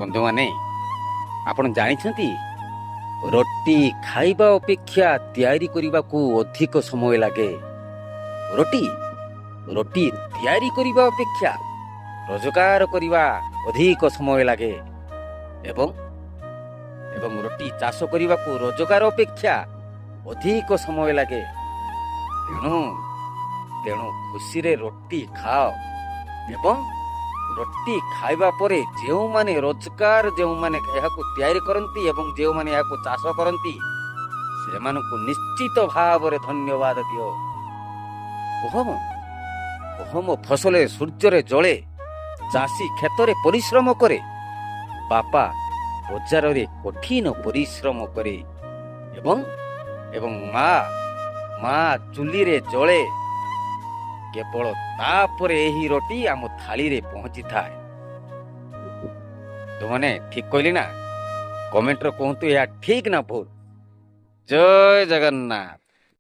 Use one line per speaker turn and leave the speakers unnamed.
ବନ୍ଧୁମାନେ, ଆପଣ ଜାଣିଛନ୍ତି, ରୋଟି ଖାଇବା ଅପେକ୍ଷା ତିଆରି କରିବାକୁ ଅଧିକ ସମୟ ଲାଗେ। ରୋଟି ତିଆରି କରିବା ଅପେକ୍ଷା ରୋଜଗାର କରିବା ଅଧିକ ସମୟ ଲାଗେ ଏବଂ ରୋଟି ଚାଷ କରିବାକୁ ରୋଜଗାର ଅପେକ୍ଷା ଅଧିକ ସମୟ ଲାଗେ। ତେଣୁ ଖୁସିରେ ରୋଟି ଖାଅ ଏବଂ ରୋଟି ଖାଇବା ପରେ ଯେଉଁମାନେ ରୋଜଗାର, ଯେଉଁମାନେ ଏହାକୁ ତିଆରି କରନ୍ତି ଏବଂ ଯେଉଁମାନେ ଏହାକୁ ଚାଷ କରନ୍ତି, ସେମାନଙ୍କୁ ନିଶ୍ଚିତ ଭାବରେ ଧନ୍ୟବାଦ ଦିଅ। ଗହମ ଫସଲରେ ସୂର୍ଯ୍ୟରେ ଜଳେ, ଚାଷୀ କ୍ଷେତରେ ପରିଶ୍ରମ କରେ, ବାପା ବଜାରରେ କଠିନ ପରିଶ୍ରମ କରେ ଏବଂ ମା ଚୁଲିରେ ଜଳେ। କେବଳ ତାପରେ ଏହି ରୋଟି ଆମ ଥାଳିରେ ପହଞ୍ଚିଥାଏ। ତୁମାନେ ଠିକ କହିଲି ନା? କମେଣ୍ଟରେ କୁହନ୍ତୁ, ଏହା ଠିକ ନା ଭୁଲ? ଜୟ ଜଗନ୍ନାଥ।